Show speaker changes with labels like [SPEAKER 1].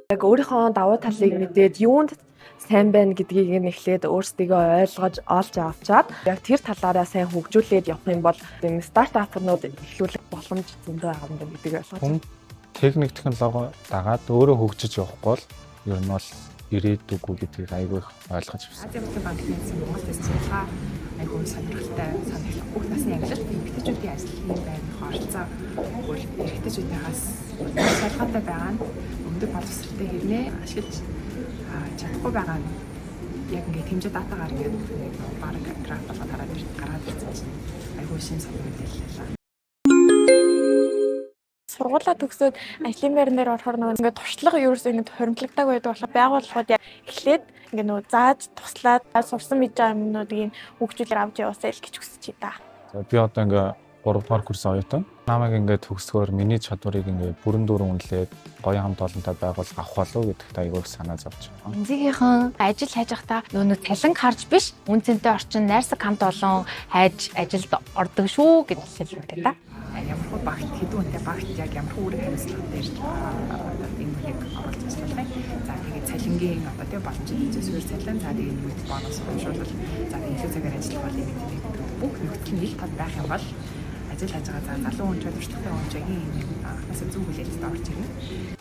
[SPEAKER 1] Яг өөрийнхөө давуу талыг мэдээд, юунд сайн байна гэдгийг нь эхлээд өөрсдийгөө ойлгож олж авчаад, яг тэр талаараа сайн хөгжүүлээд явах юм бол энэ стартапнууд эхлүүлэх боломж зөндөө байгаа юм байна гэдгийг ойлгож
[SPEAKER 2] Хүн техник, технологи дагаад өөрөө хөгжиж явахгүй бол ер нь бол ирээдүггүй гэдгийг айгүй их ойлгож авсан.
[SPEAKER 3] Азийн Бүтэн банкны Монгол тест судалгаа айгүй сонирхолтой санагдав. Бүх насны ангилалд эмэгтэйчүүдийн ажлын байрны оролцоо бүр эрэгтэйчүүдийнхээс ялгаатай байгаа нь өндөр боловсролтой хэрнээ ашиглаж чадахгүй байгаа нь яг ингээд хэмжээ датагаар ингээд нэг баг граф болгоод хараад гараад ирсэн чинь айгүй шин сонир мэдээлэл.
[SPEAKER 4] Сургуулаа төгсөөд ажлын байран дээр орохоор нөгөө ингээд туршлага ерөөсөө ингээд хоримтлагдаг байдаг болохоор байгууллагууд яг эхлээд ингээд нөгөө зааж туслаад сурсан мэдж байгаа юмнуудыг хөгжүүлэр авч яваасай л гэж хүсэж байна.
[SPEAKER 2] За, би одоо ингээ 3 дугаар курсын оюутан. Намайг ингээ төгсгөөр миний чадварыг ингээ бүрэн дүүрэн үнэлээд, гоё хамт олонтой байгууллага авах болов гэдэгт айгүй их санаа зовж байгаа.
[SPEAKER 5] Энзигийнхэн ажил хайж байхдаа нөгөө цалин харж биш, үн цэнтэй орчин, найрсаг хамт олон хайж ажилд ордог шүү гэж хэлдэг та.
[SPEAKER 3] Ямар хуу багт, хэдэн хүнтэй багт яг ямар хуу үүрэг хариуцлага дээр энэ бүхийг оруулж ажиллах юм. За, тэгээд цалингийн одоо тийм боломжтой зүйн суурь цалин, за, тэгээд нэмэгдэх бонус урамшуулал, за, тэгээд илүү цагаар ажиллах бол юм гэдэг бүх нөхцөл нь ил тод байх юм бол ажил хайж байгаа за залуу хүн ч, туршлагатай хүн ч энэ анхнаасаа зөв хүлээлттэй орж ирнэ.